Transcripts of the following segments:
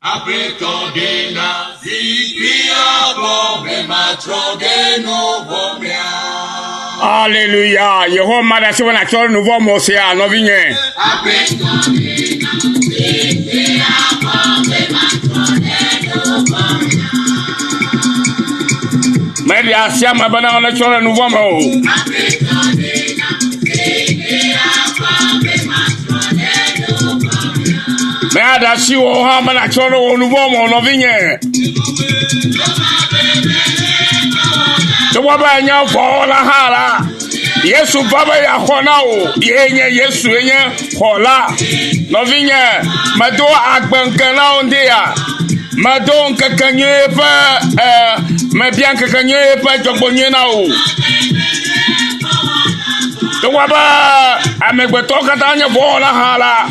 Aƒetɔ ɖe na zikpuia gbɔ be matrɔ ɖe nu vɔ̃ mea. Aleluya. Yehowa ma ɖe asi be nàtsɔ nu vɔ̃ me o sia nɔvinye. Aƒetɔ ɖe na zikpuia gbɔ be matrɔ ɖe nu vɔ̃ mea. Meɖe asi ame bena netsɔ ɖe nu vɔ̃ me o. Aƒetɔ ɖe na zikpuia gbɔ be matrɔ ɖe nu vɔ̃ mea. Meaɖe asi wò hã be nàtsɔ ɖe wò nu vɔ̃ me o nɔvinye. Togbɔ be enye vɔ̃wɔla hã la, Yesu va be yeaxɔ na wò. Yee nye Yesu ye nye xɔla. Nɔvinye, medo agbe ŋke na wò ŋdi ya. Medo ŋkeke nyui ƒe e, mebia ŋkeke nyui ƒe dzɔgbenyui na wò. Togbɔ be amegbetɔwo katã nye vɔ̃wɔla hã la,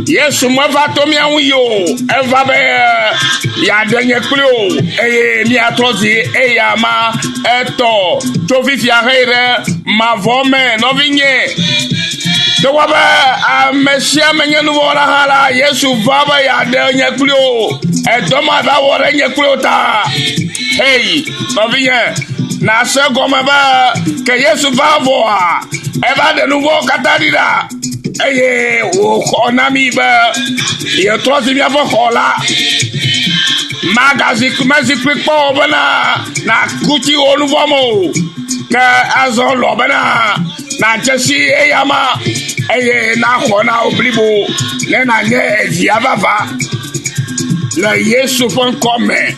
Yesu meva to mía ŋu yi o. Eva be yeaɖe nye kpli o eye míatrɔ zi eya ma etɔ tso fifia heyi ɖe mavɔ me. Nɔvinye, togbɔ be ame sia ame nye nuvɔ̃wɔla hã la, Yesu va be yeaɖe nye kpli o. Edɔ ma va wɔ ɖe nye kpli o ta. Hei, nɔvinye, nàse gɔme be ke Yesu va vɔa, eva ɖe nu vɔ̃wo katã ɖi ɖa eye wòxɔ na mí be yetrɔ zi míaƒe xɔ la. Magazi mezikpui kpɔ o bena nàku tsi wò nu vɔ̃ me o. Ke azɔ lɔ bena nàdze si eyama eye naxɔ na wò blibo ne nànye evia vava le Yesu ƒe ŋkɔ me.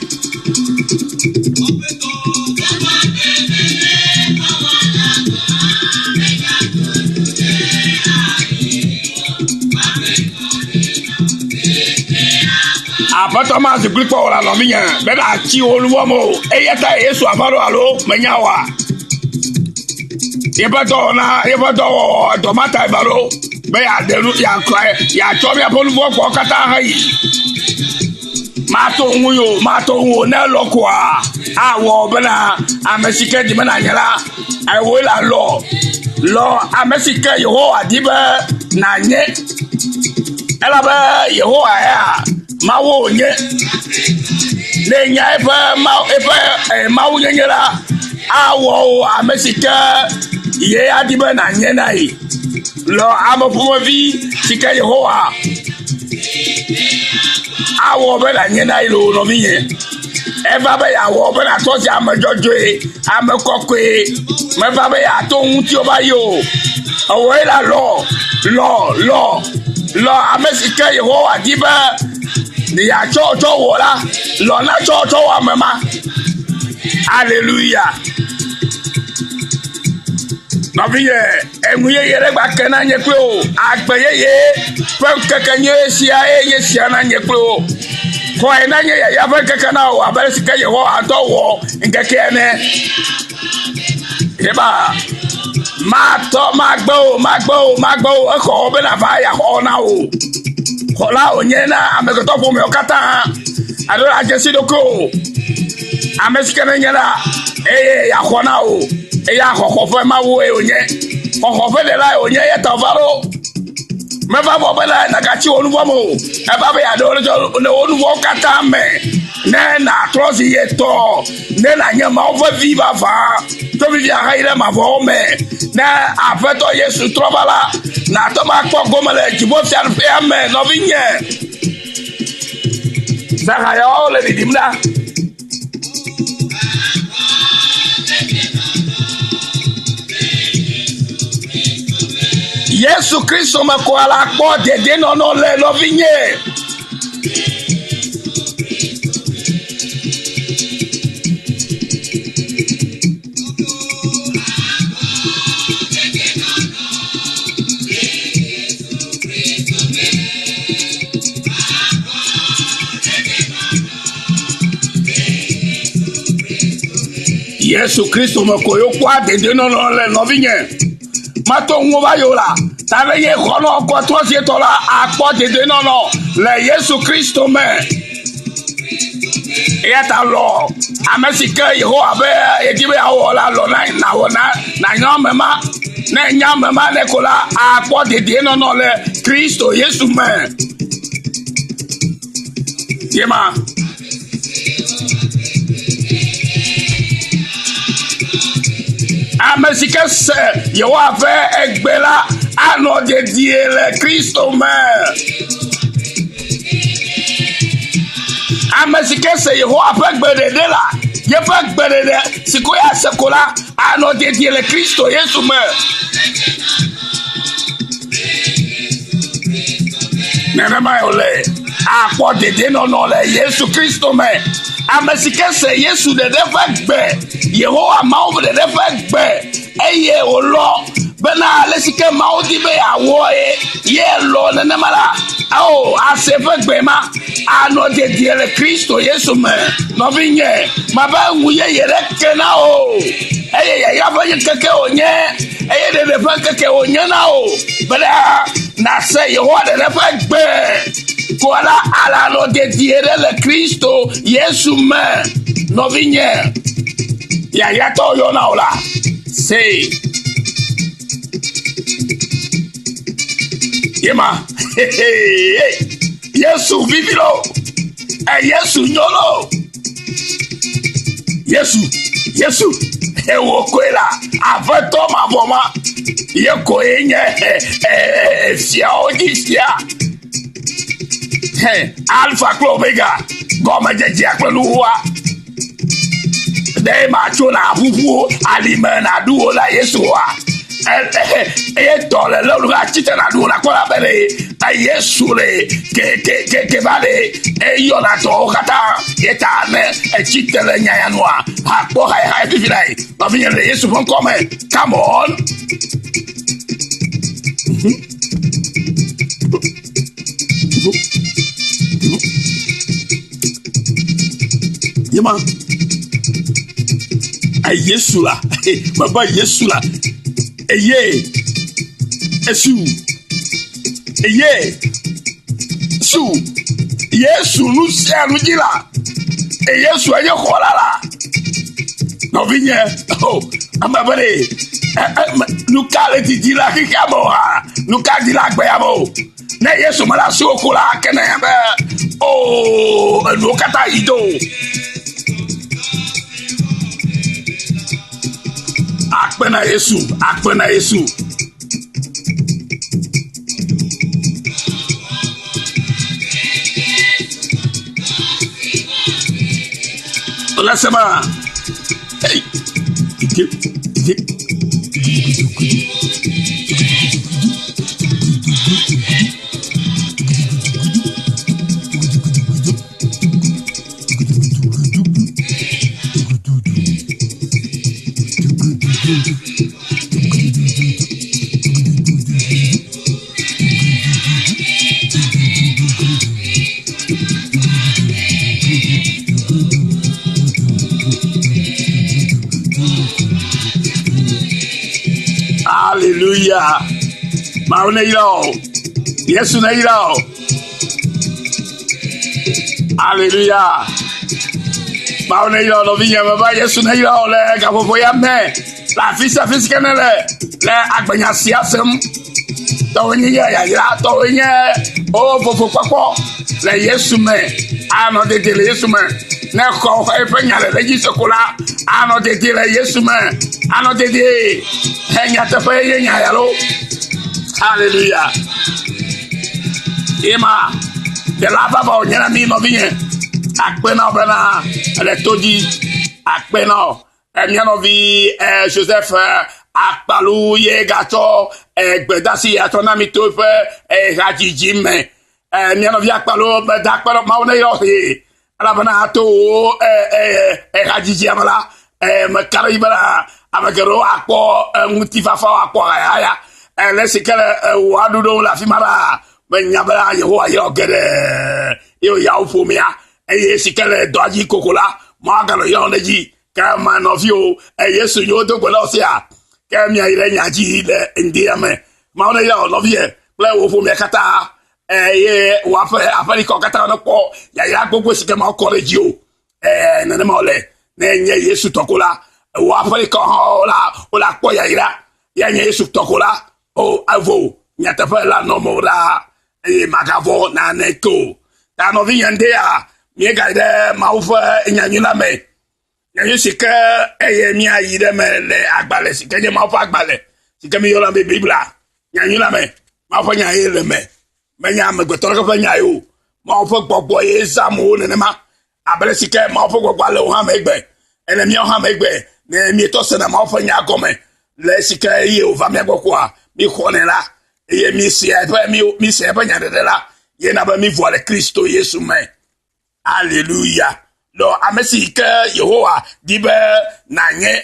Aƒetɔ ma zikpui kpɔ o la nɔvinye be nàtsi wò nu vɔ̃ me o. Eya ta Yesu ava ɖo alo menya oa? Yeƒe dɔwɔna, yeƒe dɔwɔwɔ dɔ ma ta va ɖo be yeaɖe nu, yeakɔe, yeatsɔ míaƒe nu vɔ̃ kpɔ katã heyi. Mato ŋu yo, mato ŋu o. Ne elɔ koa, awɔ bena ame si ke di be nànye la, ewoe la lɔ. Lɔ ame si ke Yehowa di be nànye. Elabe Yehowa ya Mawu wònye. Ne ènya eƒe Mawu eƒe eh, Mawunyenye la, awɔ wò ame si ke ye adi be nànye na ye. Lɔ ame ƒomevi si ke Yehowa awɔ be nànye na ye loo nɔvinye. Eva be yeawɔ be nàtrɔ zi ame dzɔdzɔe, ame kɔkɔe. Meva be yeato ŋutiwò va yi o. Ewɔe la lɔ, lɔ, lɔ, lɔ ame si ke Yehowa di be yeatsɔ tsɔ wɔ la, lɔ natsɔ tsɔ wɔ ame ma. Aleluya. Nɔvinye, enu yeye ɖe gba ke na nye kple wò. Agbe yeye ƒe ŋkeke nyui sia ye nye sia na nye kple wò. Xɔe na nye yaya ƒe ŋkeke na wò abe si ke Yehowa ŋutɔ wɔ ŋkeke ene. Yeba matɔ magbe o magbe o magbe o exɔ wò be nava yeaxɔ na wò. Xɔla wònye na amegbetɔ ƒomewo katã. Alo adze si ɖokui o. Ame si ke nenye la, eye yeaxɔ na wò. Eya xɔxɔ ƒe Mawue wònye. Xɔxɔ ƒe ɖelae wònye eya ta wòva ɖo. Meva vɔ bena nàgatsi wò nu vɔ̃ me o. Eva be yeaɖe wò le wò nu vɔ̃wo katã me ne nàtrɔ zi ye tɔ, ne nànye Mawu ƒe vi vavã tso fifia heyi ɖe mavɔwo me. Ne Aƒetɔ Yesu trɔ va la, nàte ŋu akpɔ gome le dziƒofiaɖuƒea me, nɔvinye. Zaxayawo le ɖiɖim ɖa. Yesu Kristo me koa la kpɔ dedienɔnɔ le nɔvinye. Yesu Kristo me ko yokpɔa dedienɔnɔ le nɔvinye. Mato ŋu va yi o la, ta ne ye xɔnɔ kɔtrɔ sietɔ la akpɔ dedienɔnɔ le Yesu Kristo me. Eya ta lɔ ame si ke Yehowa be yedi be yeawɔ la lɔ na nàwɔ na nànya ame ma. Ne ènya ame ma ne ko la, akpɔ dedienɔnɔ le Kristo Yesu me. Yema. Ame si ke se Yehowa ƒe egbe la anɔ dedie le Kristo me. Ame si ke se Yehowa ƒe gbeɖeɖe la, yeƒe gbeɖeɖe si ko ya se ko la anɔ dedie le Kristo Yesu me. Nenema wòle akpɔ dedienɔnɔ le Yesu Kristo me. Ame si ke se Yesu ɖeɖe ƒe gbe, Yehowa Mawu ɖeɖe ƒe gbe, eye wòlɔ bena ale si ke Mawu di be yeawɔ ye, ye lɔ nenema la, ao ase eƒe gbe ma anɔ dedie le Kristo Yesu me. Nɔvinye, mabe ŋu yeye ɖe ke na wò eye yayra ƒe ŋkeke wònye eye ɖeɖe ƒe ŋkeke wònye na wò bena nàse Yehowa ɖeɖe ƒe gbe ko la alanɔ dedie ɖe le Kristo Yesu me. Nɔvinye, yayratɔ yɔ na wò la, see. Yema, Yesu vivi lo, Yesu nyo lo. Yesu, Yesu, ewo koe la, aƒetɔ mavɔ ma, ye koe nye fiawo dzi fia. Alfa kple Omega, gɔmedzedzea kple nuwuwua. Ɖe matso na ƒuƒu alime naɖu wo la Yesu wa. Eye tɔ le lé wòle atsi te naɖu wo nakpɔ la be ɖe Yesu le ke ke ke ke va ɖe eyɔ na tɔwo katã ye ta ne etsi te le nya ya nua akpɔ xaxae fifi la yi nɔvinye le Yesu ƒe ŋkɔ me. Come on. Yema. Yesu la. Baba Yesu la. Eye. Esu. Eye. Su. Yesu nu sia nu dzi la. Yesu enye xɔla la. Nɔvinye. Oh, ame be ɖe. Nu ka le didi la xexea me oa? Nu ka di la agbea me o? Ne Yesu mele asiwò ko la, ke ne be o enuwo katã yi do. Akpe na Yesu, akpe na Yesu. Le sema. Hey. Ike, ike. Hallelujah. Mawu ne yra o. Yesu ne yra o. Hallelujah. Mawu ne yra o nɔvinye meva Yesu ne yra o le gaƒoƒo ya me. Le afi sia afi si ke ne le le agbenya sia sem. Tɔwoe nye yayra, tɔwoe nye wo vovokpɔkpɔ le Yesu me. Anɔ dedie le Yesu me. Ne xɔ eƒe nya le edzi se ko la, anɔ dedie le Yesu me. Anɔ dedie. He nyateƒe ye nya ya lo. Hallelujah. Ema, ɖela vava wònye na mí nɔvinye. Akpe na wò bena ele to dzi. Akpe na wò. Mía nɔvi Joseph Akpalu ye gatsɔ gbedasi ya tsɔ na mi to eƒe hadzidzi me. Mía nɔvi Akpalu meda akpe ɖe Mawu ne yɔ he elabena to wò hadzidzia me la meka ɖe edzi bena ame geɖewo akpɔ ŋutifafa akpɔ hayahaya le esi ke le wò aɖu ɖom le afi ma ɖaa menya bena Yehowa yra geɖe ye wòya wò ƒomea eye esi ke le dɔa dzi koko la Mawu aganɔ yram ɖe edzi ke ma nɔviwo Yesu nyo do gbe na wò sia ke miayi ɖe nya dzi le ŋdia me Mawu ne yra wò nɔvie kple wò ƒomea katã eye wò aƒe aƒelikɔ katã ne kpɔ yayra gbogbo si ke Mawu kɔ ɖe dzi o nenema wòle ne nye Yesu tɔ ko la wò aƒelikɔ hã la wole akpɔ yayra ya nye Yesu tɔ ko la o evo nyateƒe la nɔ mewò ɖaa eye magavɔ naneke o. Ta nɔvinye ŋdea Míegayi ɖe Mawu ƒe nyanyui la me. Nyanyui si ke eye míayi ɖe eme le agbalẽ si ke nye Mawu ƒe agbalẽ si ke míeyɔna be Biblia. Nyanyui la me. Mawu ƒe nya ye le eme. Menye amegbetɔ ɖeke ƒe nya ye o. Mawu ƒe gbɔgbɔ ye zãm wo nenema. Abe ale si ke Mawu ƒe gbɔgbɔa le wò hã me egbe ene míawo hã me egbe ne míetɔ sena Mawu ƒe nya gɔme le esi ke eye wòva mía gbɔ koa, míxɔnɛ la eye míesea eƒe míesea eƒe nyaɖeɖe la ye na be mívoa le Kristo Yesu me. Aleluya. Lɔ ame si ke Yehowa di be nànye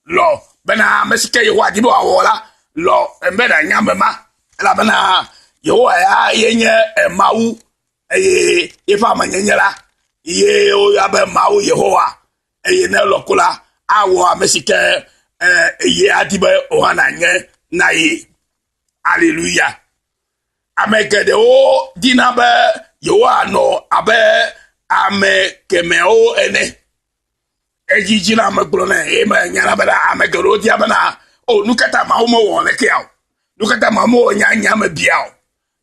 lɔ bena ame si ke Yehowa di be wòawɔ la lɔ be nànye ame ma elabena Yehowa ya ye nye Mawu eye yeƒe amenyenye la ye woyɔa be Mawu Yehowa eye ne elɔ ko la awɔ ame si ke eye adi be wò hã nànye na ye. Aleluya. Ame geɖewo dina be yewoanɔ abe ame kemɛwo ene. Edzidzi na ame gblɔ nɛ eye menyana bena ame geɖewo dia bena o nu ka ta Mawu mewɔ lekea o. Nu ka ta Mawu mewɔ nya nya me bia o.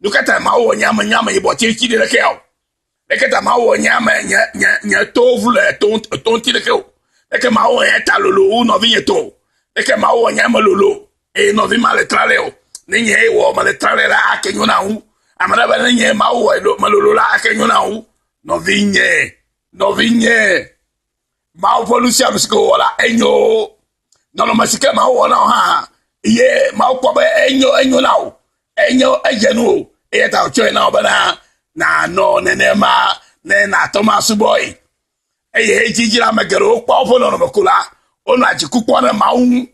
Nu ka ta Mawu wɔ nye ame nye ame yibɔ tsiɖitsiɖi ɖeke o? Leke ta Mawu wɔ nye ame nye nye nye towo vu le to to ŋuti ɖeke o? Leke Mawu wɔ nye ta lolo wu nɔvinye tɔ o? Leke Mawu wɔ nye ame lolo eye nɔvi ma le tralɛ o? Ne nye ye wɔ mele tralɛ la ake nyo na wu. Ame ɖe be ne nye Mawu wɔ melolo la ake nyo na wu. Nɔvinye, nɔvinye, Mawu ƒe nu sia nu si ke wòwɔ la enyo. Nɔnɔme si ke Mawu wɔ na wò hã ye Mawu kpɔ be enyo enyo na wò enyo edze nu o eya ta wòtsɔe na wò bena nànɔ nenema ne nàte ŋu asubɔe. Eye edzidzi la ame geɖewo kpɔ woƒe nɔnɔme ko la wonɔa dziku kpɔm ɖe Mawu ŋu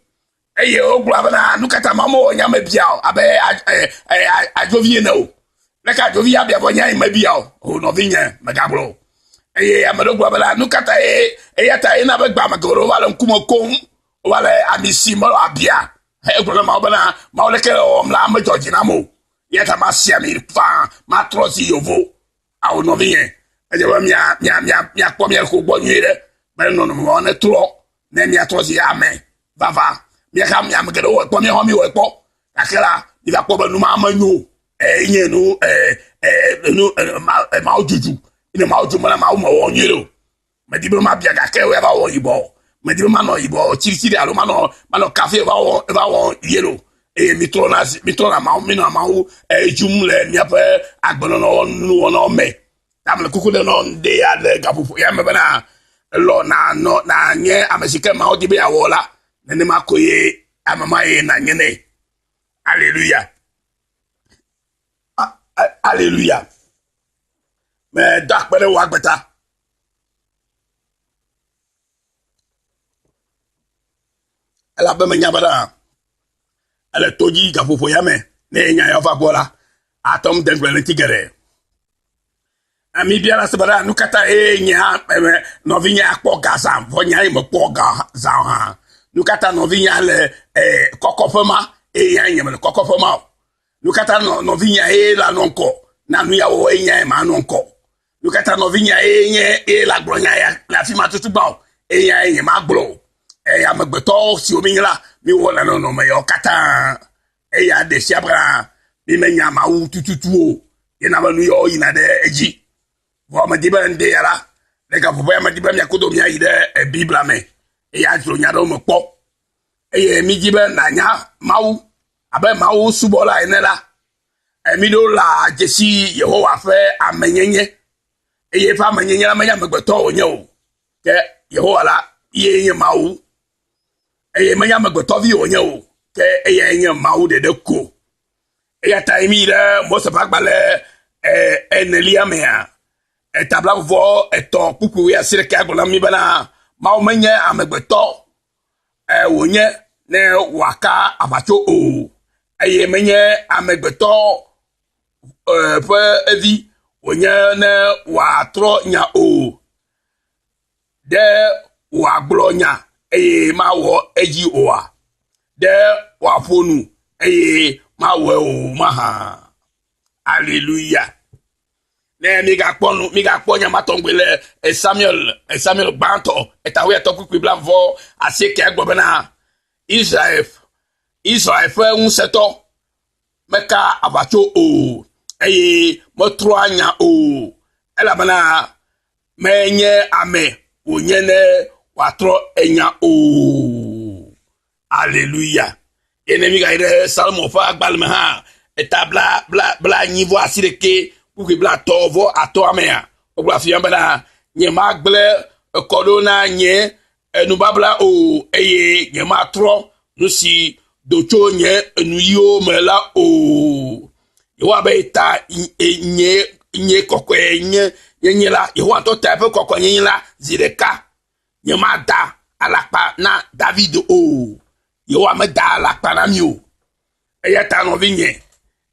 eye wogblɔa bena nu ka ta Mawu mewɔ nye ame bia o abe adzovi ene o. Leke adzovi abia vɔ nye mebia o. O nɔvinye megagblɔ o. Eye ame ɖewo gblɔ bena nu ka ta ye eya ta yena be gbe ame geɖewo va le ŋkume koŋ wova le ami sim mele abia. Egblɔ na Mawu bena Mawu leke le wɔwɔm la medzɔ dzi nam o. Eya ta masi ami faa matrɔ zi yevo. Ao nɔvinye edze be mia mia mia miakpɔ mia ɖokui gbɔ nyuie ɖe be nɔnɔme mawo netrɔ ne miatrɔ zi ame vava. Míaxa mi ame geɖewo wɔe kpɔ míawo hã míwɔe kpɔ gake la míva kpɔ be nu ma menyo o. Enye nu nu Mawu dzudzu ne Mawu dzu mele Mawu mewɔ nyuie ɖe o. Medi be mabia gake wòe va wɔ yibɔ. Medi be manɔ yibɔ tsiɖitsiɖi alo manɔ manɔ kafe va wɔ va wɔ yelo. Eye mitrɔna mitrɔna Mawu minɔ Mawu dzum le miaƒe agbenɔnɔ nuwɔnawo me. Ta mele kuku ɖe nɔ ŋɖe ya le gaƒoƒo ya me bena elɔ nànɔ nànye ame si ke Mawu di be yeawɔ la nenema ko ye ame ma ye nànye nɛ. Aleluya. Aleluya. Meda akpe ɖe wò agbe ta. Elabe menya bena ele to dzi gaƒoƒo ya me ne nya ya va gbɔ la, ate ŋu de ŋugble ɣleti geɖe. Ami bia la se bena nu ka ta ye nye nɔvinye akpɔ ga zã vɔ nye ye mekpɔ ga zã o hã. Nu ka ta nɔvinye le kɔkɔƒe ma eye nye mele kɔkɔƒe ma o. Nu ka ta nɔvinye ye la nɔ ŋkɔ na nu ya wɔwɔ eye nye manɔ ŋkɔ. Nu ka ta nɔvinye ye nye ye la gblɔ nya ya le afi ma tutu gbã o eye nye nye magblɔ o. Eye amegbetɔ siwo mi nye la miwɔna nɔnɔme yawo katã. Eya ɖe fia bena mímenya Mawu tututu o. Ye na be nu yawo yina ɖe edzi. Vɔ medi be ŋde ya la, le gaƒoƒo ya medi be miakodo miayi ɖe Biblia me eye adzro nya ɖewo me kpɔ. Eye midi be nànya Mawu abe Mawu subɔla ene la, miɖo la dzesi Yehowa ƒe amenyenye. Eye eƒe amenyenye la menye amegbetɔ wònye o. Ke Yehowa la ye nye Mawu. Eye menye amegbetɔvi wònye o, ke eyae nye Mawu ɖeɖe ko. Eya ta mi ɖe Mose ƒe agbalẽ enelia mea, eta blaeve etɔ̃ kpukpui wuiasiekɛ gblɔ na mí bena Mawu menye amegbetɔ wònye ne wòaka aʋatso o, eye menye amegbetɔ ƒe vi wònye ne wòatrɔ nya o. Ɖe wòagblɔ nya eye mawɔ edzi oa? Ɖe wòaƒo nu eye mawɔe o mahã? Aleluya. Ne migakpɔ nu, migakpɔ nya ma tɔgbi le Samuel, Samuel gbãtɔ, eta wuiatɔ̃ kpukpui blaeve asiekɛa gblɔ bena Israel, Israel ƒe ŋusẽtɔ meka aʋatso o eye metrɔa nya o elabena Menye ame wònye ne wòatrɔ enya o. Aleluya. Eye ne mígayi ɖe Salomo ƒe agbalẽ me hã, eta bla bla bla enyi vɔ asi ɖekɛ kpukpui bla atɔ̃ vɔ atɔ̃a mea, wogblɔ afi ma bena nyemagblẽ ekɔ ɖo na nye nubabla o eye nyematrɔ nu si do tso nye nuyiwo me la o. Yehowa be ta nye nye kɔkɔe nye nyenye la, Yehowa ŋutɔ ta eƒe kɔkɔenyenye la zi ɖeka. Nyemada alakpa na David o. Yehowa meda alakpa na mi o. Eya ta nɔvinye,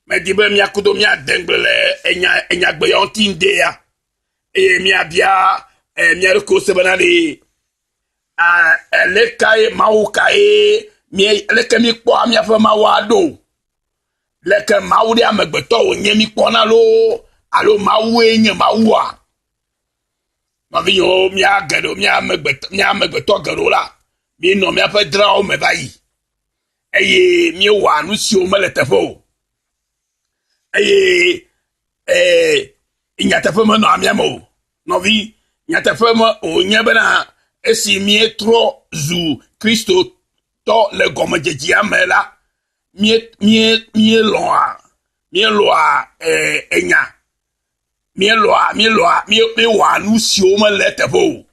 medi be míakudo míade ŋugble le enya enyagbe ya ŋuti ŋde ya eye míabia eh, mía ɖokuiwo se bena ɖe alekae Mawu kae mí aleke míkpɔa míaƒe Mawua ɖo? Leke Mawu ɖe amegbetɔ wònye míkpɔna loo alo Mawue nye Mawua? Nɔvinyewo, mía geɖewo, mía amegbetɔ, mía amegbetɔ geɖewo la, míenɔ míaƒe drawo me va yi eye míewɔa nu siwo mele teƒe o. Eye ee, nyateƒe menɔa mía me o. Nɔvi, nyateƒe me wònye bena esi míetrɔ zu Kristotɔ le gɔmedzedzea me la, mí mí míelɔ̃a míelɔ̃a ee, enya míelɔ̃a míelɔ̃a míewɔa nu siwo mele eteƒe o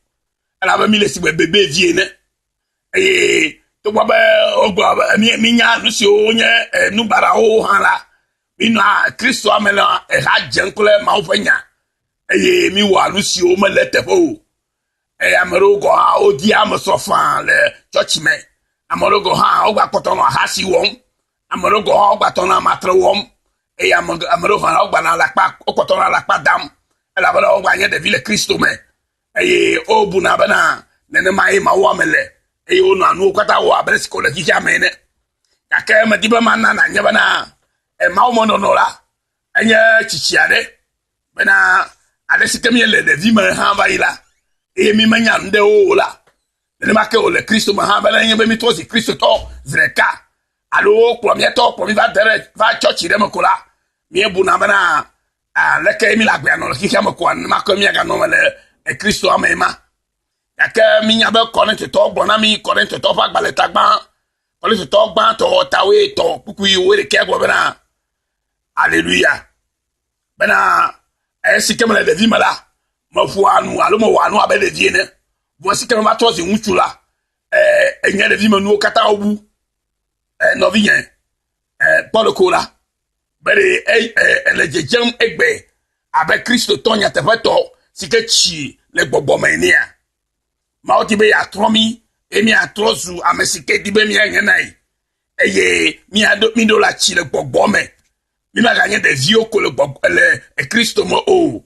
elabe míle sigbe bebevi ene eye togbɔ be wogblɔ be mínya nu siwo nye eh, nu baɖawo hã la míenɔa Kristoa me nɔa eha dzem kple Mawu ƒe nya eye míewɔa nu siwo mele eteƒe o eye ame ɖewo gɔ̃ hã wodia ame srɔ̃ faa le tsɔtsi me ame ɖewo gɔ̃ hã wogakpɔtɔ nɔ ahasi wɔm ame ɖewo gɔ̃ hã wogbatɔ nɔ amatre wɔm eye ame ame ɖewo hã wogbana alakpa wokpɔtɔ nɔ alakpa dam elabena wogbanye ɖevi le Kristo me eye wobuna bena nenema ye Mawu ame le eye wonɔa nuwo katã wɔ abe si ko le xexea me ene. Gake medi be mana nànya bena Mawu me nɔnɔ la enye tsitsi aɖe bena ale si ke míele ɖevi me hã va yi la eye mímenya nu ɖewo o la nenema ke wòle Kristo me hã bena enye be mítrɔ zi Kristotɔ zi ɖeka alo wokplɔ mía tɔ kplɔ mí va de ɖe va tsɔtsi ɖe me ko la míebuna bena aleke míle agbea nɔ le xexea me koa nenema ke míaganɔ me le Kristo ame ma. Gake mínya be Korintotɔwo gblɔ na mí Korintotɔwo ƒe agbalẽ ta gbã Korintotɔ gbãtɔ tawoe tɔ kpukpui wuiɖekɛ gblɔ bena Aleluya bena esi ke mele ɖevi me la meƒoa nu alo mewɔa nu abe ɖevi ene vɔ esi ke meva trɔ zi ŋutsu la enye ɖevi me nuwo katã wobu nɔvinye kpɔ ɖeko la be ɖe ele dzedzem egbe abe Kristotɔ nyateƒetɔ si ke tsi le gbɔgbɔ me enea? Mawu di be yeatrɔ mí eye míatrɔ zu ame si ke di be míanye na ye eye míaɖo míɖo la tsi le gbɔgbɔ me. Mímaganye ɖeviwo ko le gbɔgbɔ le Kristo me o.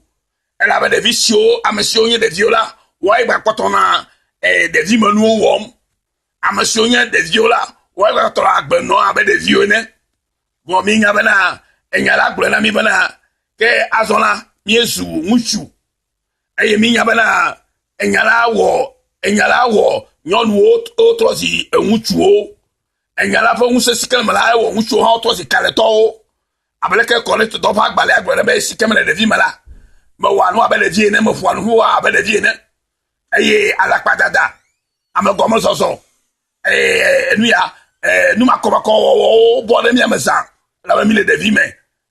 Elabe ɖevi siwo ame siwo nye ɖeviwo la, woawoe gbakpɔtɔ na ɖevimenuwo wɔm. Ame siwo nye ɖeviwo la, woawoe gbakpɔtɔ le agbe nɔm abe ɖeviwo ene. Vɔ míenya bena enya la gblɔe na mí bena ke azɔ la míezu ŋutsu eye míenya bena enya la wɔ enya la wɔ nyɔnuwo wotrɔ zi ŋutsuwo. Enya la ƒe ŋusẽ si ke le me la ewɔ ŋutsuwo hã wotrɔ zi kalẽtɔwo. Abe leke Korintotɔwo ƒe agbalẽa gblɔ ene be esi ke mele ɖevi me la, mewɔa nu abe ɖevi ene, meƒoa nu ƒu abe ɖevi ene eye alakpadada, amegɔmezɔzɔ eye nu ya nu makɔmakɔ wɔwɔwo bɔ ɖe mía me zã elabe mi le ɖevi me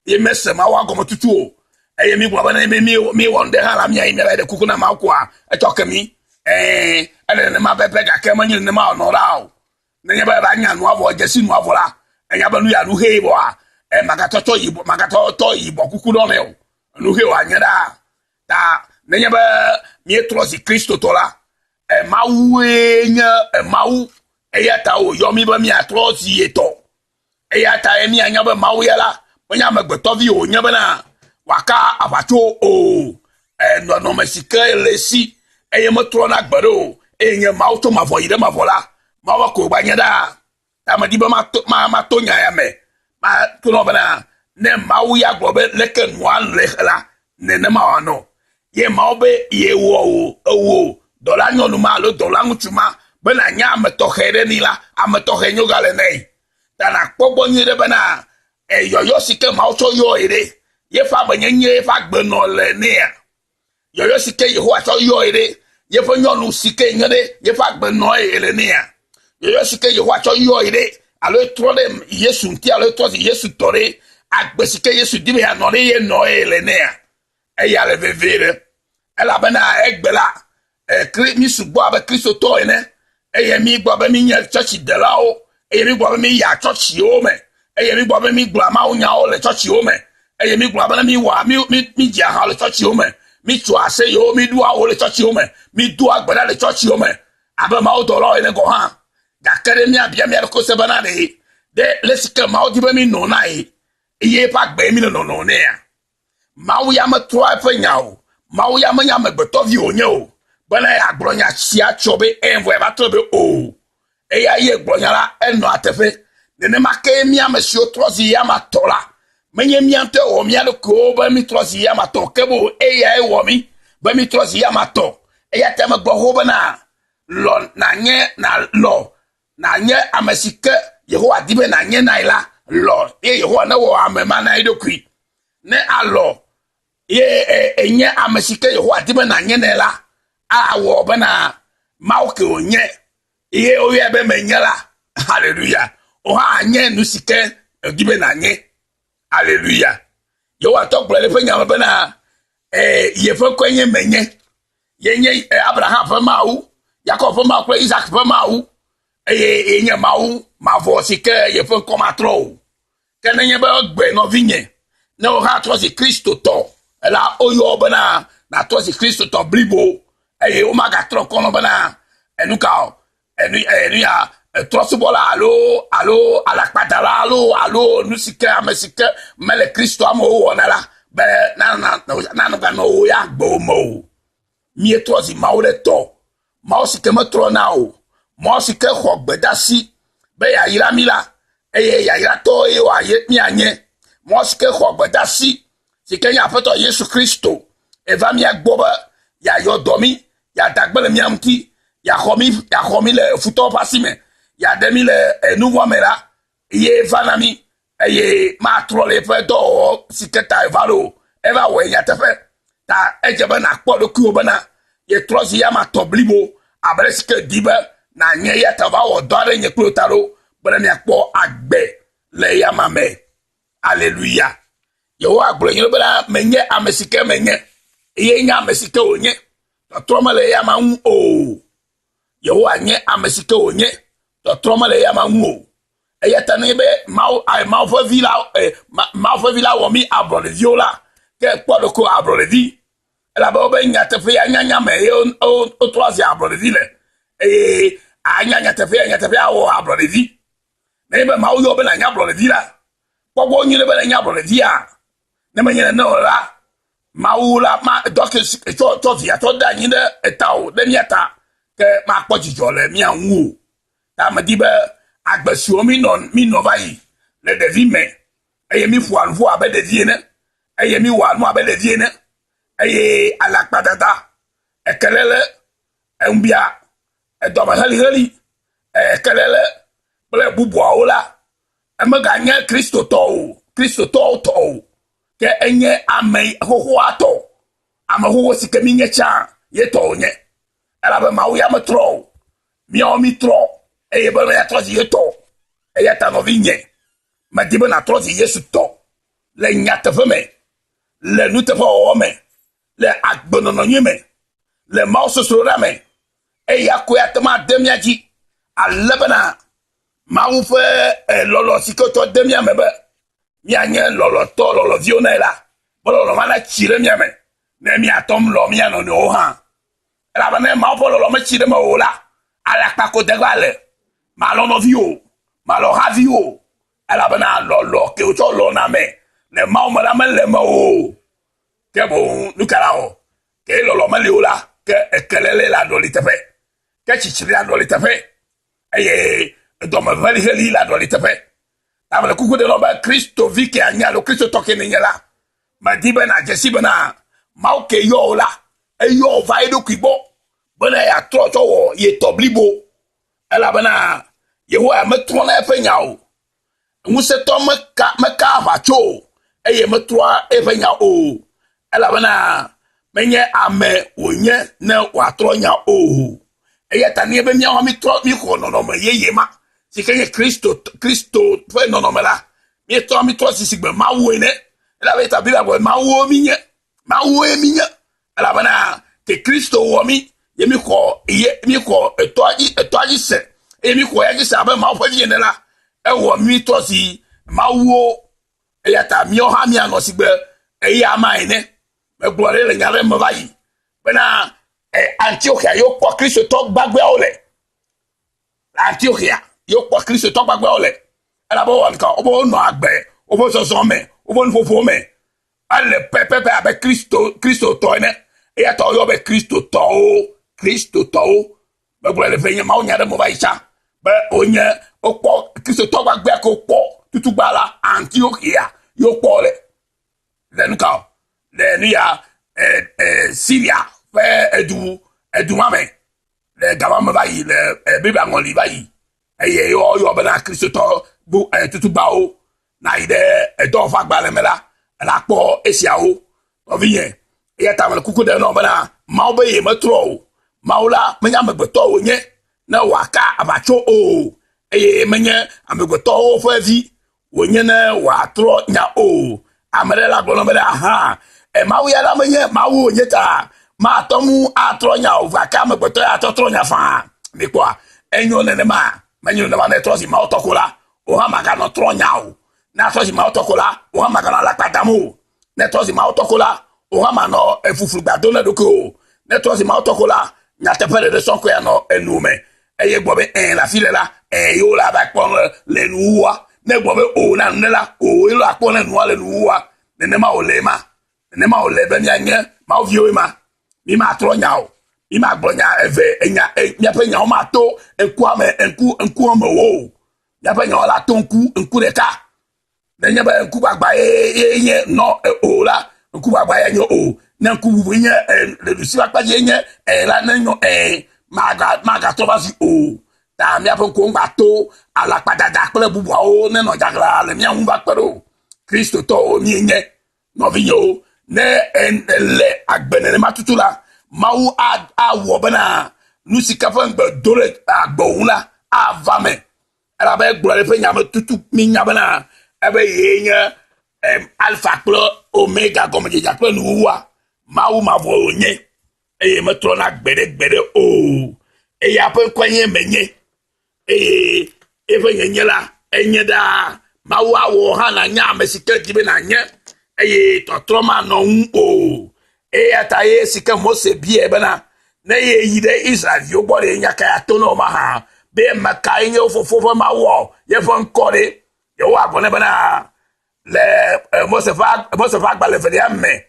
ye mese Mawu gɔme tutu o eye mi gblɔ be ne mi mi wɔ nu ɖe hã la mía yi mía va yi ɖe kuku na Mawu koa etsɔ ke mi ɛɛ ele nenema pɛpɛ gake menye nenema wònɔ ɖa o nenye be eva nya nua vɔ dze si nua vɔ la enya be nu ya nu hee vɔa ɛ magatɔ tsɔ yibɔ magatɔ tɔ yibɔ kuku ɖɔ nɛ o nu hee wòanye ɖaa ta nenye be míetrɔ zi Kristotɔ la Mawue nye Mawu, eya ta wòyɔ mí be míatrɔ zi ye tɔ. Eya ta míanya be Mawu ya la, menye amegbetɔvi wònye bena wòaka aʋatso o. Nɔnɔme si ke le esi eye metrɔna gbeɖe o, eye nye Mawu tso mavɔ yi ɖe mavɔ la, Mawu ko wògba nye ɖaa. Ta medi be mato, ma, mato nya ya me. Mato nɔ bena, ne Mawu ya gblɔ be leke nua le la, nenema wòanɔ. Ye Mawu be yewɔ wò, ewò dɔla nyɔnu ma alo dɔla ŋutsu ma be nànye ame tɔxɛ ɖe ni la, ame tɔxɛ nyo gale nɛ. Ta nàkpɔ gbɔ nyuie ɖe bena yɔyɔ si ke Mawu tsɔ yɔe ɖe, yeƒe amenyenye, yeƒe agbenɔ le nɛa? Yɔyɔ si ke Yehowa tsɔ yɔe ɖe, yeƒe nyɔnu si ke nye ɖe, yeƒe agbe nɔe ele nɛa? Yɔyɔ si ke Yehowa tsɔ yɔe ɖe, alo etrɔ ɖe Yesu ŋuti alo etrɔ zi Yesu tɔ ɖe, agbe si ke Yesu di be yeanɔ ɖe ye nɔe le nɛa? Eya le vevie ɖe. Elabena egbe la, e, mi sugbɔ abe Kristotɔ ene, eye mi gblɔ be mi nye tsɔtsidelawo, eye mi gblɔ be mi yia tsɔtsiwo me, eye mi gblɔ be mi gblɔa mawunyawo le tsɔtsiwo me, eye mi gblɔ be mi wɔa mi mi mi dzia ha le tsɔtsiwo me, mi tsoa aseyewo, mi ɖua wo le tsɔtsiwo me, mi doa gbe ɖa le tsɔtsiwo me abe mawudɔlawo ene gɔ̃ hã. Gake ɖe míabia mía ɖokui se bena ɖe ɖe le si ke Mawu di be mi nɔ na ye, eye eƒe agbe mi le nɔnɔ nɛa? Mawu ya metrɔa eƒe nya o. Mawu ya menye amegbetɔvi wònye o bena yeagblɔ nya sia tsɔ be ẽ vɔ yeava trɔe be o. Eya ye gblɔ nya la, enɔa teƒe. Nenema kee mía ame siwo trɔ zi eyama tɔ la, menye mía ŋutɔe wɔ mía ɖokuiwo be mítrɔ zi eyama tɔ o, ke boŋ eyae wɔ mí be mítrɔ zi eyama tɔ. Eya ta megblɔ xoxo bena, Lɔ nànye, nàlɔ nànye ame si ke Yehowa di be nànye nae la, lɔ ye Yehowa newɔ ame ma na eɖokui. Ne alɔ ye enye ame si ke Yehowa di be nànye nɛ la, awɔ bena Mawu ke wònye ye woyɔe be menye la. Haleluya. Wò hã ànye nu si ke èdi be nànye. Haleluya. Yehowa tɔ gblɔ le eƒe nya me bena yeƒe ŋkɔe nye menye. Ye nye Abraham ƒe Mawu, Yakob ƒe Mawu kple Isak ƒe Mawu. Eye ye nye Mawu mavɔ si ke yeƒe ŋkɔ matrɔ o. Ke nenye be egbe nɔvinye, ne wò hã trɔ zi Kristotɔ la, woyɔ bena nàtrɔ zi Kristotɔ blibo eye womagatrɔ ŋkɔ nɔ bena enu ka o, enu enu ya trɔsubɔla alo alo alakpadala alo alo nu si ke ame si ke mele Kristo amewo wɔna la be nana nanaganɔ wò ya gbewò me o. Míetrɔ zi Mawu ɖe tɔ. Mawu si ke metrɔna o, Mawu si ke xɔ gbedasi be yeayra mí la, eye yayratɔ ye wòaye míanye. Mawu si ke xɔ gbedasi si ke nye Aƒetɔ Yesu Kristo, eva mía gbɔ be yeayɔ dɔ mí, yeada gbe le mía ŋuti, yeaxɔ mí, yeaxɔ mí le futɔwo ƒe asi me, yeaɖe mí le enuvɔ̃ me la, ye va na mí eye matrɔ le eƒe dɔwɔwɔ si ke ta eva ɖo o. Eva wɔe nyateƒe. Ta edze be nàkpɔ ɖokuiwò bena yetrɔ zu ya matɔ blibo abe ale si ke di be nànye eya ta va wɔ dɔ aɖe nye kple wò ta ɖo bene miakpɔ agbe le eyama me. Aleluya. Yehowa gblɔ nyuie bena menye ame si ke menye eye nye ame si ke wònye. Tɔtrɔ mele eyama ŋu o. Yehowa nye ame si ke wònye. Tɔtrɔ mele eyama ŋu o. Eya ta nenye be Mawu, ayi Mawu ƒe vi la, e, Mawu ƒe vi la wɔ mí ablɔɖeviwo la, ke kpɔ ɖeko ablɔɖevi. Elabe wobe nyateƒea nyanya me ye wotrɔ zi ablɔɖevi le. Eye anya nyateƒea, nyateƒea wɔ ablɔɖevi. Nenye be Mawu yɔ be nànye ablɔɖevi la, kpɔ gbɔ nyuie be nenye ablɔɖevia. Ne menye nene o la, Mawu la ma dɔ ke tsɔ tsɔ via tsɔ de anyi ɖe eta o, ɖe mía ta, ke makpɔ dzidzɔ le mía ŋu o. Ta medi be agbe siwo mínɔ mínɔ va yi le ɖevi me eye míƒoa nuƒo abe ɖevi ene eye míwɔa nu abe ɖevi ene eye alakpadada, ekelele, eŋubia, edɔme heliheli, ekelele kple bubuawo la, emeganye Kristotɔ o, Kristotɔwo tɔ o, ke enye ame xoxoa tɔ, ame xoxo si ke míenye tsã ye tɔ wònye. Elabe Mawu ya metrɔ o. Míawo mítrɔ eye be míatrɔ zi ye tɔ. Eya ta nɔvinye, medi be nàtrɔ zi Yesu tɔ le nyateƒe me, le nuteƒewɔwɔ me, le agbenɔnɔ nyui me, le mawusosroɖa me. Eya koe ate ŋu ade mía dzi ale bena Mawu ƒe eh, lɔlɔ̃ si ke wotsɔ de mía me be míanye lɔlɔ̃tɔ lɔlɔ̃viwo nɛ la, be lɔlɔ̃ ma natsi ɖe mía me ne míatɔ ŋu lɔ̃ mía nɔnɔewo hã. Elabe ne Mawu ƒe lɔlɔ̃ metsi ɖe mewò o la, alakpa ko degba le. Malɔ̃ nɔviwò o, malɔ̃ haviwò o, elabena lɔlɔ̃ ke wotsɔ lɔ̃na ame le Mawu me la mele mewò o. Ke boŋ nu ka nawɔ? Ke lɔlɔ̃ meli o la, ke ekelele le aɖɔli teƒe, ke tsitsri le aɖɔli teƒe, eye dɔme heliheli le aɖɔli teƒe. Ta mele kuku ɖem na wò be Kristo vi ke anye alo Kristotɔ ke nènye la, medi be nàdze si bena Mawu ke yɔ wò la, eyɔ wò va eɖokui gbɔ bena yeatrɔ tsɔ wɔ ye tɔ blibo. Elabena Yehowa metrɔna eƒe nya o. Ŋusẽtɔ meka meka aʋatso o eye metrɔa eƒe nya o. Elabena Menye ame wònye ne wòatrɔ nya o. Eya ta míebe míawo hã mítrɔ míxɔ nɔnɔme yeye ma si ke nye Kristo Kristo ƒe nɔnɔme la. Míetrɔ mítrɔ si sigbe Mawu ene. Elabe ta Biblia gblɔ be Mawuwo mínye. Mawuwoe mínye. Elabena ke Kristo wɔ mí ye míxɔ ye míxɔ etɔa dzi etɔa dzi se eye míxɔ ya dzi se abe Mawu ƒe vi ene la, ewɔ mí trɔ si Mawuwo. Eya ta míawo hã míanɔ sigbe eya ma ene. Megblɔ ɖe le nya ɖe me va yi bena e, Antioxia ye wokpɔ Kristotɔ gbagbeawo le. Le Antioxia ye wokpɔ Kristotɔ gbagbeawo le. Elabe wowɔ nuka? Wobe wonɔ agbe, woƒe zɔzɔ me, woƒe nuƒoƒo me ele pɛpɛpɛ abe Kristo Kristotɔ ene. Eya ta woyɔ be Kristotɔwo, Kristotɔwo. Megblɔ le ƒe nye mawunya ɖe me va yi tsã be wonye wokpɔ Kristotɔ gbagbea ke wokpɔ tutugba la Antioxia ye wokpɔ le. Le nu ka o? Le nu ya e, e, Syria ƒe edu edu ma me le gama me va yi le e, Biblia ŋɔli va yi eye woyɔ bena Kristotɔ bu e, tutugbawo nayi ɖe edɔwɔƒe agbalẽ me la la kpɔ esiawo nɔvinye eya ta mele kuku ɖem nɔ bena Mawu be ye metrɔ o Mawu la menye amegbetɔ wònye ne wòaka aʋatso o eye menye amegbetɔwo ƒe vi wònye ne wòatrɔ nya o. Ame ɖe la gblɔ na be aha, e Mawu ya la menye Mawu wònye ta mate ŋu atrɔ nya o, gake amegbetɔ ya trɔ nya faa. Mikpɔa, enyo nenema, menyo nenema ne trɔ zi Mawu tɔ ko la, wò hã màganɔ trɔ nya o. Ne atrɔ zi Mawu tɔ ko la, wò hã màganɔ alakpa dam o. Ne trɔ zi Mawu tɔ ko la, wò hã mànɔ efuflugba dom na ɖokuiwò o. Ne trɔ zi Mawu tɔ ko la, nyateƒe ɖeɖe sɔŋ koe anɔ enu me. Eye gblɔ be ɛ̃ le afi ɖe la, ɛ̃ ye wole ava kpɔ le nuwuwua. Ne gblɔ be o na nu ɖe la, o ye wole akpɔ ne nua le nuwuwua. Nenema wòle ema. Nenema wòle be míanye Mawu viwoe ma. Mi matrɔ nya o. Mi magblɔ nya eve, enya, e, míaƒe nyawo mato ŋkua me, ŋku, ŋkua me o. Míaƒe nyawo la to ŋku, ŋku ɖeka. Nenye be ŋkugbagba ye ye nye nɔ e, o la, ŋkugbagba ye nye o. Ne ŋku bubue nye e, le ɖusi ƒe akpa dzi ye nye e la, ne nyɔ e, maga magatrɔ va zui o. Ta míaƒe ŋkuwo ŋgba to alakpadada kple bubuawo nenɔ dzagla le mía ŋu va kpe ɖo. Kristotɔwo míenye. Nɔvinyewo, ne èle agbe nenema tutu la, Mawu awɔ bena nu si ke ƒe ŋugbe do ɖe agbewò ŋu la ava me. Elabe egblɔ le eƒe nya me tutu mínya bena ebe yee nye Alfa kple Omega, gɔmedzedzea kple nuwuwua. Mawu mavɔ wònye eye metrɔna gbeɖegbeɖe o. Eya ƒe ŋkɔe nye menye eye eƒe nyenye la enye ɖaa. Mawu awɔ hã nànya ame si ke di be nànye eye tɔtrɔ manɔ ŋu o. Eya ta ye si ke Mose biae bena ne yeyi ɖe Israel-viwo gbɔ ɖe, nya kae ato na wo mahã? Be ame kae nye wo fofo ƒe Mawua? Yeƒe ŋkɔ ɖe? Yehowa gblɔ nɛ bena le eh, Mose ƒe Mose ƒe agbalẽ evelia me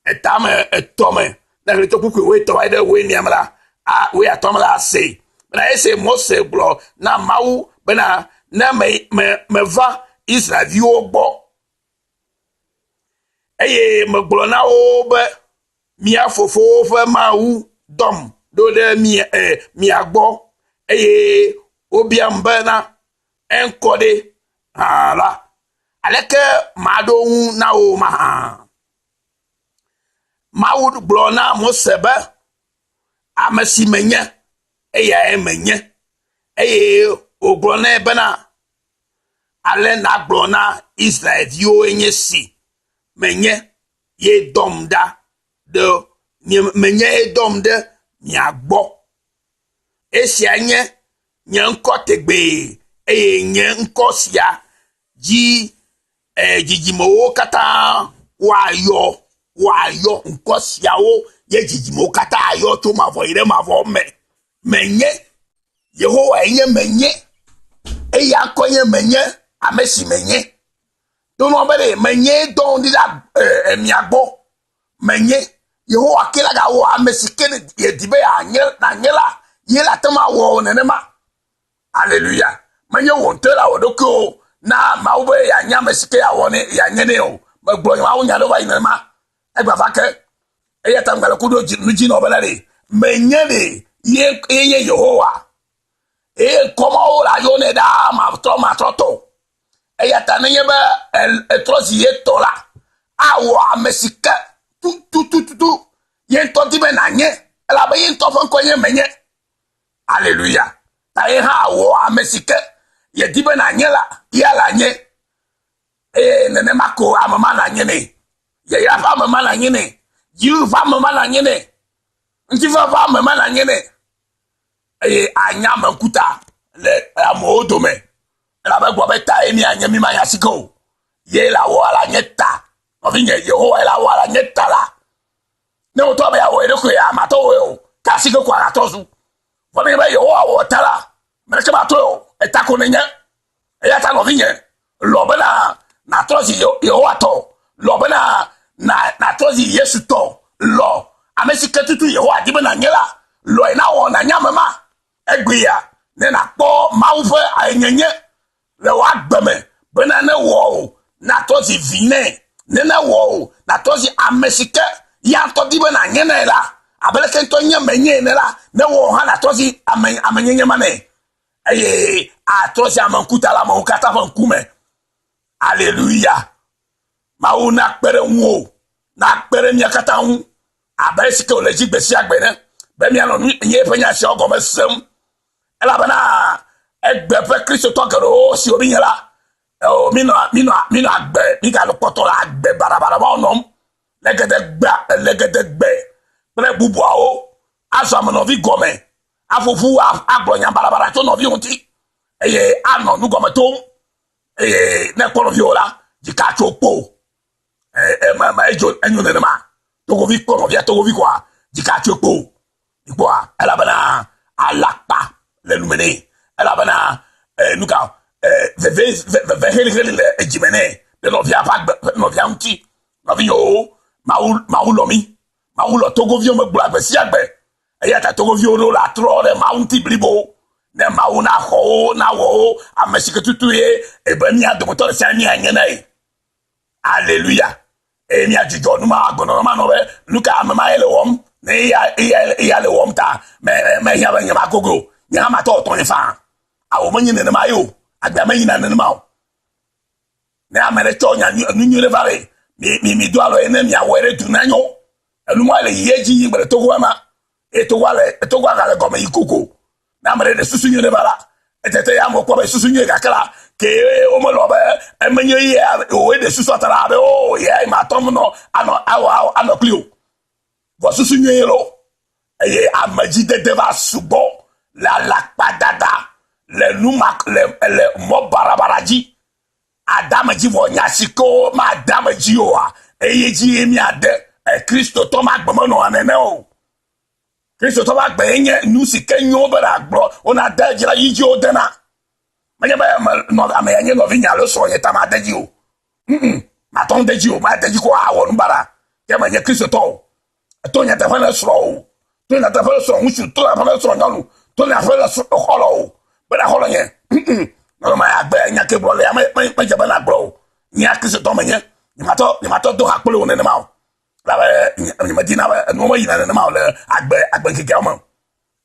etame etɔ̃ me ne xlẽ tso kpukpui wuietɔ̃ va yi ɖe wuienea me la, a wuiatɔ̃ me la ase bena esi Mose gblɔ na Mawu bena ne me me meva Israel-viwo gbɔ Eye megblɔ na wo be, Mia fofowo ƒe Mawu dɔm ɖo ɖe mia, eh, mia gbɔ. Eye wobiam bena, Eŋkɔ ɖe hã la, aleke maɖo ŋu na wo mahã? Mawu gblɔ na Mose be, Ame si menye, eyae menye. Eye wògblɔ nɛ bena, Ale nàgblɔ na Israelviwoe nye esi, Menye ye dɔm ɖa ɖe nye menye ye dɔm ɖe mia gbɔ. Esia nye nye ŋkɔ tegbee eye nye ŋkɔ sia dzi e, dzidzimewo katã woayɔ woayɔ ŋkɔ siawo ye dzidzimewo katã ayɔ tso mavɔ yi ɖe mavɔ me. Menye Yehowae nye menye. Eya ŋkɔ nye menye ame si menye. Tonɔ be ɖe menye dɔ ɖi la e, mia gbɔ. Menye Yehowa ke la gawɔ ame si ke yedi be yeanye nanye la, ye la te ŋu awɔ nenema. Aleluya. Menye wò ŋutɔe la wɔ ɖokuiwò na Mawu be yeanye ame si ke yeawɔ nɛ yeanye nɛ o. Megblɔ Mawu nya ɖewo va yi nenema. Egba va ke. Eya ta ŋgbalẽ ku ɖo nu dzi nɔ bena ɖe menye ɖe ye ye nye Yehowa. Eye ŋkɔ mawo le ayɔ nɛ ɖaa matrɔ matrɔtɔ. Eya ta nenye be etrɔ zi ye tɔ la, awɔ ame si ke tutututu ye ŋutɔ di be nànye elabe ye ŋutɔ ƒe ŋkɔe nye menye. Aleluya. Ta ye hã wɔ ame si ke yedi be nànye la, ya lanye. Eye nenema ko ame ma nanye nɛ. Yayra ƒe ame ma nanye nɛ. Dziɖuɖu ƒe ame ma nanye nɛ. Ŋutifafa ƒe ame ma nanye nɛ. Eye anye ame ŋkuta le amewo dome. Elabe egblɔ be ta ye mianye, mi manye asike o. Ye la wɔ la nye ta. Nɔvinye, Yehowa ye la wɔ la nye ta la. Ne wotɔ be yeawɔ eɖokui amatɔ wɔe o, ke asike ko agatɔ zu. Vɔ nenye be Yehowa wɔ ta la, ame ɖeke matɔe o, eta ko nenye. Eya ta nɔvinye, lɔ bena nàtrɔ zi Yehowa tɔ, lɔ bena nàtrɔ zi Yesu tɔ, lɔ ame si ke tutu Yehowa di be nànye la, lɔe nawɔ nànye ame ma. Egbea, ne nàkpɔ Mawu ƒe ayenyenye le wò agbe me bena ne wɔ o nàtrɔ zi vi nɛ, ne ne wɔ o nàtrɔ zi ame si ke ya ŋutɔ di be nànye nɛ la, abe leke ŋutɔ nye menye ene la, ne wɔ o hã nàtrɔ zi ame amenyenye ma nɛ eye atrɔ zi ame ŋkuta le amewo katã ƒe ŋkume. Aleluya! Mawu nakpe ɖe ŋuwò, nakpe ɖe mía katã ŋu abe esi ke wòle dzi gbe sia gbe ene be míanɔ nu nye eƒe nya siawo gɔme sem. Elabena egbe ƒe Kristotɔ geɖewo siwo mínye la, mínɔ mínɔ mínɔ agbe míganɔ kpɔtɔ le agbe baɖabaɖa mawo nɔm legedegbe legedegbe kple bubuawo azɔ ame nɔvi gɔme aƒo ƒu agblɔ nya baɖabaɖa tso nɔvi ŋuti eye anɔ nu gɔme tom eye ne kpɔ nɔviwo la dzika tso kpo edzo enyo nenema togovi kpɔ nɔvia togovi koa dzika tso kpo ikpɔa elabena alakpa le nume nɛ elabena nuka veve veve heliheli le edzime nɛ ɖe nɔvia ƒe agbe nɔvia ŋuti nɔvinyewo mawu mawu lɔ mi mawu lɔ togoviwo megblɔ agbe sia gbe Eya ta togoviwo ɖo la trɔ ɖe Mawu ŋuti blibo ne Mawu naxɔ wo, nawɔ wo ame si ke tutu ye ebe mía dometɔ ɖe sia míanye na ye. Aleluya. Eye míadzudzɔ nu ma agbenɔnɔ ma nɔ be nu ka ame ma ye le wɔm ne eya eya eya le wɔm ta me mehiã be nye magogo o. Nye hã matɔ tɔnye faa. Awo menye nenema ye o. Agbea meyina nenema o. Ne ame ɖe tsɔ nya nyui enu nyui ɖe va ɖe, mi mi mi do alɔ ye ne miawɔe ɖe du nanyo. Enu ma le yi edzi yi gbe le Togo ema. Eye Togoa le Togoa gale gɔme yi koko. Ne ame ɖe ɖe susu nyui ɖe va la, etete ya amewo kpɔ be susu nyui gake la, ke womelɔ be emenye ye wòe ɖe susua ta la be o ye ma tɔ nɔ anɔ awɔ anɔ kpli o. Vɔ susu nyui ye lo. Eye amedzidede va sugbɔ le alakpadada le nu ma le le mɔ barabara dzi. Adame dzi vɔ nya si ke womade ame dzi oa, eye dzi ye míade. Kristotɔ ma agbe menɔa nene o. Kristotɔ ƒe agbe ye nye nu si ke nyo be nàgblɔ wonade edzi la yi dzi wodena. Menye be ame ya nye nɔvinye alo srɔ̃nye ta made edzi o. Mm matɔ ŋu de edzi o, made edzi ko awɔ nu baɖa. Ke menye Kristotɔ o. To nyateƒe ne srɔ̃wò, to nyateƒe ne srɔ̃ ŋutsu, to nyateƒe ne srɔ̃ nyɔnu, to nyateƒe ne xɔlɔ̃wò. Bena xɔlɔ̃ nye. Nɔnɔme ya gbe nya ke gblɔ le ya medze be nagblɔ o. Nyea Kristotɔ menye. Nyematɔ nyematɔ do ha kple wò nenema o. Elabe nyemedina be enuwo meyina nenema o le agbe agbeŋkekeawo me o.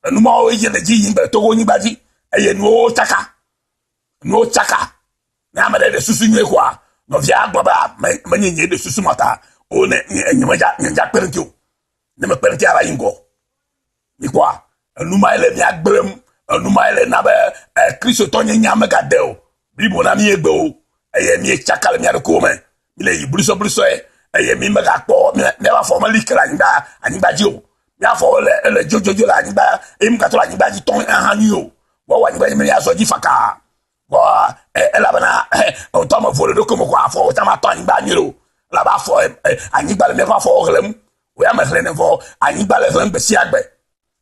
Enu mawo ye le dzi yim le Togo nyigba dzi eye nuwo tsaka. Nuwo tsaka. Ne ame ɖe ɖe susu nyuie koa, nɔvia gblɔ be menye nye ɖe susu ma ta o ne nye medza nye dza kpe ɖe ŋuti o. Ne mekpe ɖe ŋuti ava yi ŋgɔ. Mikpɔa, enu ma le mía gblẽm, enu ma le na be Kristotɔ nye megade o. Blibo na mí egbe o eye míetsaka le mía ɖokuiwo me. Míle yi blusɔblusɔe eye mí megakpɔ míaƒe afɔ meli ke le anyigba anyigba dzi o. Mía afɔwo le ele dzodzodzoe le anyigba eye mígatɔ le anyigba dzi tɔm hã nyuie o. Woawɔ anyigba dzi míazɔ dzi fakaa. Vɔa elabena ŋutɔ me vo le ɖokui me ko afɔwo tsã matɔ anyigba nyuie o. Elabe afɔ anyigba le míaƒe afɔwo xlẽm. Wò ya mexlẽnɛ vɔ anyigba le xlẽm gbe sia gbe.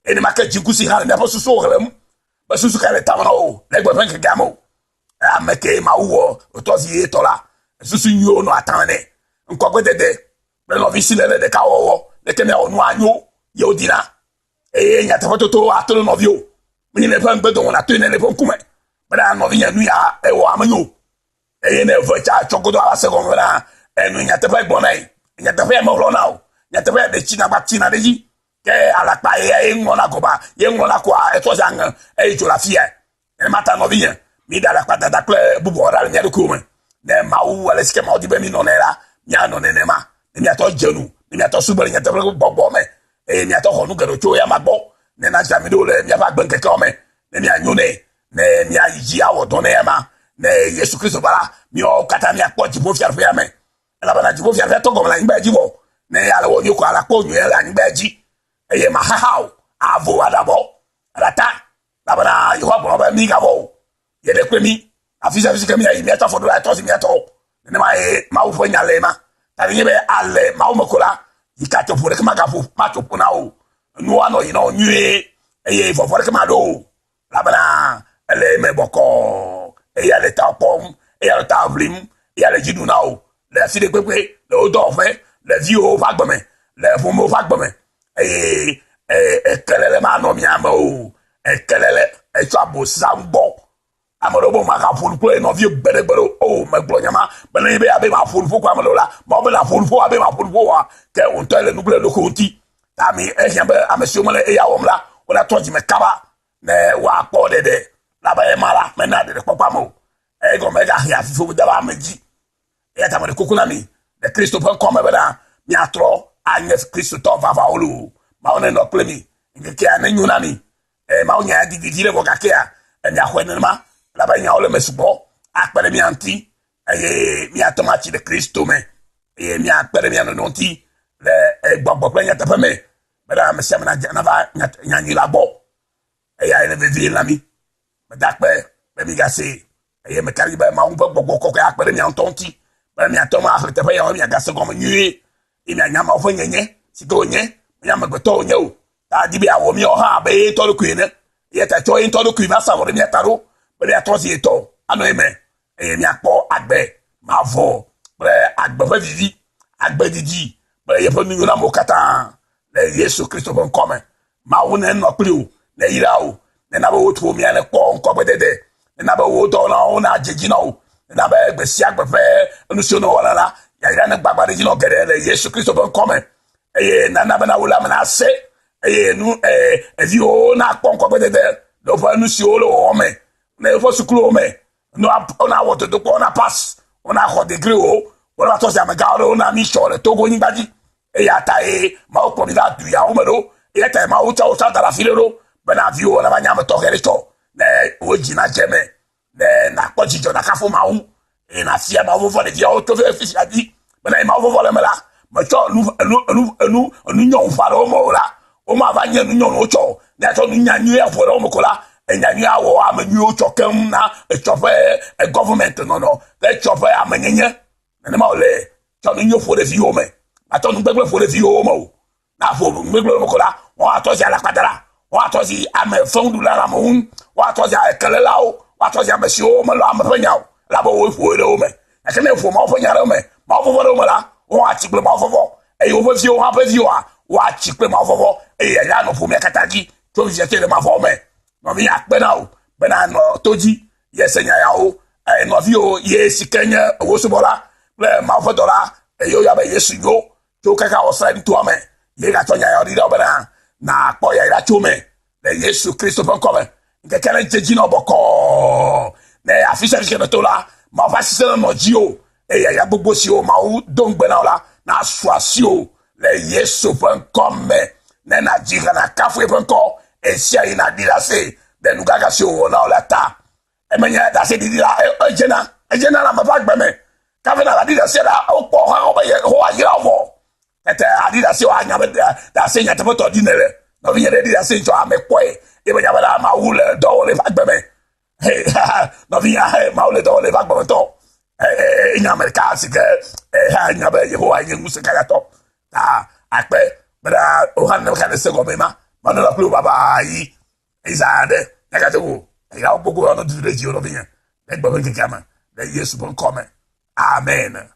Eye nenema ke dziŋkusi hã le míaƒe susuwo xlẽm. Be susu kae le tame na wò le egbe ƒe ŋkekea me o. Ame kee Mawu wɔ wòtɔ zi ye tɔ la, susu nyuiwo nɔ atame nɛ. Ŋkɔgbedede kple nɔvisiléle ɖekawɔwɔ leke míawɔ nu anyo ye wodina. Eye nyateƒetoto ato ɖe nɔviwo. Menye le eƒe ŋugbedome nàtoe ne le eƒe ŋkume bena nɔvinye nu ya ewɔ amenyo o. Eye ne eve tsa tsɔ godo ava se gɔme bena enu nyateƒe gblɔ na ye. Nyateƒe ya mehlɔna o. Nyateƒe ya ɖe tsina gba tsina ɖe edzi. Ke alakpa ya ye ŋlɔna gɔba ye ŋlɔna koa etrɔ zi aŋe eye dzo le afi ya. Nenema ta nɔvinye, míɖe alakpa dada kple bubuawo ɖa le mía ɖokuiwo me. Ne Mawu ale si ke Mawu di be mínɔ nɛ la, míanɔ nenema. Ne míatɔ dze nu, ne míatɔ subɔ le nyateƒe gbɔgbɔ me. Eye miatɔ xɔ nu geɖewo tso eyama gbɔ, ne nadzra mi ɖo le miaƒe agbeŋkekewo me, ne mianyo nɛ, ne miayi dzi awɔ dɔ nɛ eyama. Ne Yesu Kristo va la, miawo katã miakpɔ dziƒofiaɖuƒea me. Elabena dziƒofiaɖuƒea tɔ gɔme le anyigba dzi vɔ. Ne eya le wɔ nyuie ko ala kpɔ nyuie le anyigba dzi. Eye maxaxa o, avo aɖabɔ, aɖata. Elabena Yehowa gblɔ be migavɔ o. Yeɖe kple mí. Afi sia afi si ke míayi, míatsɔ afɔ ɖo la, etrɔ zi mía tɔ. Nenema ye Mawu ƒe nya le ema. Ta nenye be ale Mawu me ko la, yika tso ƒo ɖeke magaƒo matso ƒo na o. Nuwo anɔ yi na wò nyuie eye vɔvɔ̃ ɖeke maɖo o. Elabena ele eme bɔkɔɔ. Eya le ta kpɔm, eya le ta ʋlim, eya le dzi ɖum na wò le afi ɖe kpekpe, le wò dɔwɔƒe, le viwòwo ƒe agbe me, le ƒomewo ƒe agbe me. Eye ekelele manɔ mia me o. Ekelele etsɔ abosam gbɔ. Ame ɖewo be magaƒo nu kple nɔviwo gbeɖegbeɖe o. O, megblɔ nya ma be nenye be abe maƒo nuƒo kple ame ɖewo la, Mawu be nàƒo nuƒo abe maƒo nuƒo oa, ke wò ŋutɔe le nu gblẽm le ɖokuiwò ŋuti. Ta mi ehiã be ame siwo mele eya wɔm la, wonatrɔ dzime kaba ne woakpɔ ɖeɖe. Elabe ema la, mena ɖeɖekpɔkpɔ ame o. Egɔme egahea fiƒodede va ame dzi. Eya ta meɖe kuku na mi le Kristo ƒe ŋkɔ me bena miatrɔ anye Kristotɔ vavãwo loo. Mawu nenɔ kple mi. Ŋkekea nenyo na mi. Eye Mawu nya ya didi ɖe vɔ gakea miaxɔe nenema elabe nyawo le eme sugbɔ akpe ɖe mia ŋuti eye miate ŋu atsi ɖe Kristo me eye miakpe ɖe mia nɔnɔewo ŋuti le gbɔgbɔ kple nyateƒe me bena ame sia ame nadze nava nyanyui la gbɔ. Eyae le vevie na mí. Meda akpe be migasee eye meka ɖe edzi be Mawu ƒe gbɔgbɔ kɔkɔe akpe ɖe mia ŋutɔ ŋuti be miate ŋu axlẽ teƒe yawo miagase gɔme nyuie eye mianya Mawu ƒe nyenye si ke wònye, menye amegbetɔ wònye o. Ta edi be yeawɔ míawo hã abe ye ŋutɔ ɖokui ene. Eya ta etsɔ ye ŋutɔ ɖokui va sa vɔ ɖe mía ta ɖo be míatrɔ zi etɔ anɔ eme eye míakpɔ agbe mavɔ kple agbe ƒe vivi, agbe didi kple yeƒe nunyonamewo katã le Yesu Kristo ƒe ŋkɔ me. Mawu nenɔ kpli wò, neyra wò, nena be wò ƒomea nekpɔ ŋkɔgbedede, nena be wò dɔwɔnawo nadze dzi na wò, nena be gbe sia gbe ƒe nu siwo nèwɔna la, yayra negbagba ɖe edzi na wò geɖe le Yesu Kristo ƒe ŋkɔ me. Eye nana bena wò lãme nase eye nu eviwòwo nakpɔ ŋkɔgbedede le woƒe nu siwo wole wɔwɔm me, le woƒe sukuluwo me, ne wonawɔ dodokpɔ, wona pass, wonaxɔ degriwo, wona trɔ zi amegãwo ɖe wona mí tsɔ le Togo nyigba dzi. Eya tae Mawu kplɔ mi va du yawo me ɖo. Eya tae Mawu tsɔ wo tsɔ da ɖe afi ɖe ɖo bena viwò nava nye ame tɔxɛ ɖe tsɔ ne wò dzi nadze eme, ne nàkpɔ dzidzɔ nakafu Mawu eye nàfia Mawu vɔvɔ̃ ɖeviawo tso fifia dzi bena yi Mawu vɔvɔ̃ le eme la, metsɔ nu enu enu enu enu nyɔŋu ƒã ɖe wo me o la, womava nye nu nyɔnuwo tsɔ o. Ne atsɔ nunya nyui aƒo ɖe wo me ko la, enya nyui awɔ ame nyuiwo tsɔ keŋ na etsɔ ƒe gɔvemɛnt nɔnɔ, etsɔ ƒe amenyenye. Nenema wòle tsɔ nu nyui ƒo ɖe viwò me. Matsɔ nu gbegblẽ ƒo ɖe viwòwo me o. Ne aƒo nu gbegblẽ me ko la, woatrɔ zi alakpadala, woatrɔ zi ame fewuɖula le amewo ŋu, woatrɔ zi ekelelawo, woatrɔ zi ame siwo melɔ̃ ame ƒe nya o, elabe woe ƒoe ɖe wo me. Gake ne èƒo Mawu ƒe nya ɖe wo me, Mawu vɔvɔ̃ ɖe wo me la, woatsi kple Mawu vɔvɔ̃, eye woƒe viwo hã ƒe viwoa, woatsi kple Mawu vɔvɔ̃, eye yayra anɔ ƒomea katã dzi tso fifia tse ɖe mavɔ me. Nɔvinye, akpe na wò be nànɔ to dzi ye se nya yawo. Eye nɔviwo ye si ke nye wò subɔla kple Mawu ƒe dɔla eye woyɔ be Yesu nyo tso kaka Australia nutoa me. Ye gatsɔ nya yawo ɖi ɖe wò bena nàkpɔ yayra tso eme le Yesu Kristo ƒe ŋkɔ me. Ŋkeke ɖe dze dzi nɔ bɔkɔɔ. Ne afi sia fi ke nèto la, Mawu ƒe asi sẽ nenɔ dziwò eye yayra gbogbo siwo Mawu do ŋugbe na wò la nasu asiwò le Yesu ƒe ŋkɔ me. Ne nàdzi ha nàkafu eƒe ŋkɔ ɣesiaɣi nàɖi ɖase ɖe nugaga siwo wòwɔ na wò la ta. Emenye ɖaseɖiɖi la edzena edzena le ame ƒe agbe me. Kafi na aɖi ɖase la wokpɔ hã wobe Yehowa yra wo vɔ. Tete aɖi ɖase woanya be ɖase nyateƒetɔ ɖi nèle. Nɔvinye ɖe ɖi ɖase ŋtsɔ ame kpɔe ye be nya be la Mawu le dɔ wɔm le eƒe agbe me. Hey, nɔvinye he Mawu le dɔ wɔm le eƒe agbe me tɔ. Enya ame ɖeka si ke hã nya be Yehowa nye ŋusẽkatãtɔ. Ta akpe bena wohã nenema ke ne se gɔme ma. Manɔ la kple wò baba yi. Eza aɖe nyagate ŋu eya wo gbogbo anɔ dudu ɖe dziwò nɔvinye le egbe ƒe ŋkekea me le Yesu ƒe ŋkɔ me. Amen.